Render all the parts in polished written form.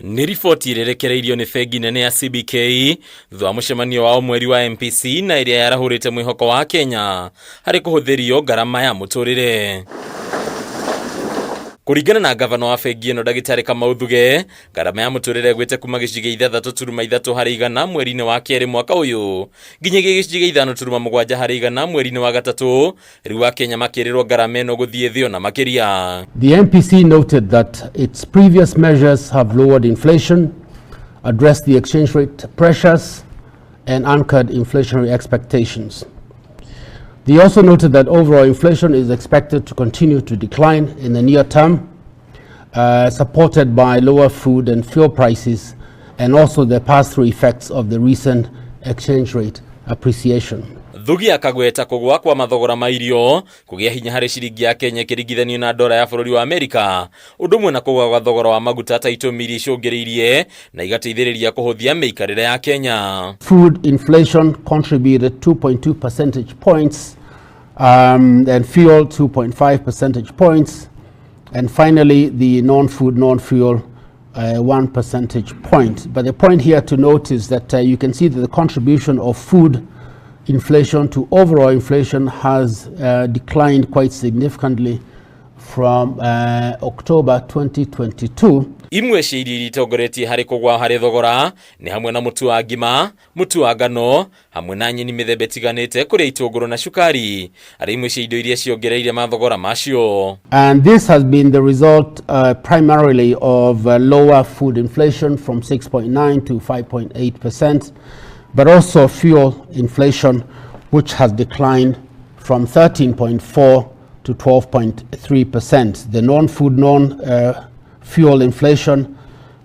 Nĩ riboti ĩrĩrekereirio nĩ bengi nene ya CBK thutha wa mũcemanio wao mweri wa MPC na ĩrĩa yarahũrĩte mwĩhoko wa Kenya harĩ kũhũthĩrio ngarama ya mũtũrĩre. Kũringana na ngavana wa bengi ĩno ndagĩtarĩ Kamau Thuge, ngarama ya mũtũrĩre ĩgwĩte kuma gĩcunjĩ gĩa 6.3% mweri-inĩ wa kerĩ mwaka ũyũ nginyagia gĩcunjĩ gĩa 5.7% mweri-inĩ wa gatatũ. Rĩu Akenya makĩrĩrwo ngarama ĩno gũthiĩ thĩ ona makĩria. The MPC noted that its previous measures have lowered inflation, addressed the exchange rate pressures, and anchored inflationary expectations. They also noted that overall inflation is expected to continue to decline in the near term, supported by lower food and fuel prices and also the pass-through effects of the recent exchange rate appreciation. Thugi akagweta kũgũa kwa mathogora ma irio kũgĩa hinya harĩ ciringi ya Kenya ĩkĩringithanio na ndora ya bũrũri wa Amerika, ũndũ ũmwe na kũgũa gwa thogora wa maguta ta itũmi iria icũngĩrĩirie na igateithĩrĩria kũhũthia mĩikarĩre ya Kenya. Food inflation contributed 2.2 percentage points, and fuel 2.5 percentage points, and finally the non-food, non-fuel 1 percentage point. But the point here to note is that you can see that the contribution of food inflation to overall inflation has declined quite significantly from October 2022. Imwe cia irio iria itongoretie harĩ kũgwa harĩ thogora nĩ hamwe na mũtu wa ngima, mũtu wa ngano, hamwe na nyeni mĩthemba ĩtiganĩte, kũrĩa itũngũrũ na cukari arĩ imwe cia indo iria ciongereire mathogora macio. And this has been the result primarily of lower food inflation from 6.9 to 5.8%, but also fuel inflation, which has declined from 13.4 to 12.3%. The non-food, non-fuel inflation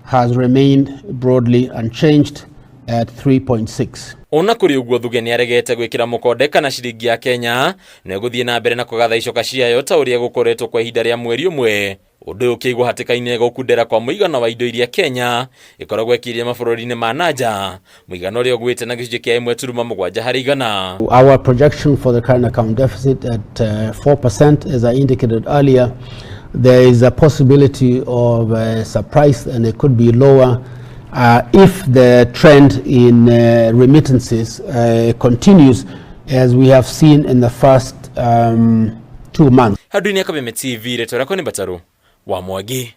has remained broadly unchanged at 3.6. Ona kũrĩ ũguo, Thuge nĩ aregete gwĩkĩra mũkonde kana ciringi ya Kenya no ĩgũthiĩ na mbere na kũgatha icoka ciayo ta ũrĩa gũkoretwo kwa ihinda rĩa mweri ũmwe. Ũndũ ũyũ ũkĩigwo hatĩka-inĩ gũkundera kwa mũigana wa indo iria Kenya ĩkoragwo ĩkĩiria mabũrũri-inĩ ma nanja, mũigana ũrĩa ũgwĩte na gĩcunjĩ kĩa 1.7%. Our projection for the current account deficit at 4%, as I indicated earlier, there is a possibility of a surprise and it could be lower if the trend in remittances continues as we have seen in the first 2 months. Handũ-inĩ ya Kameme TV, rĩtwa rĩakwa nĩ Mbataru wa Mwangi.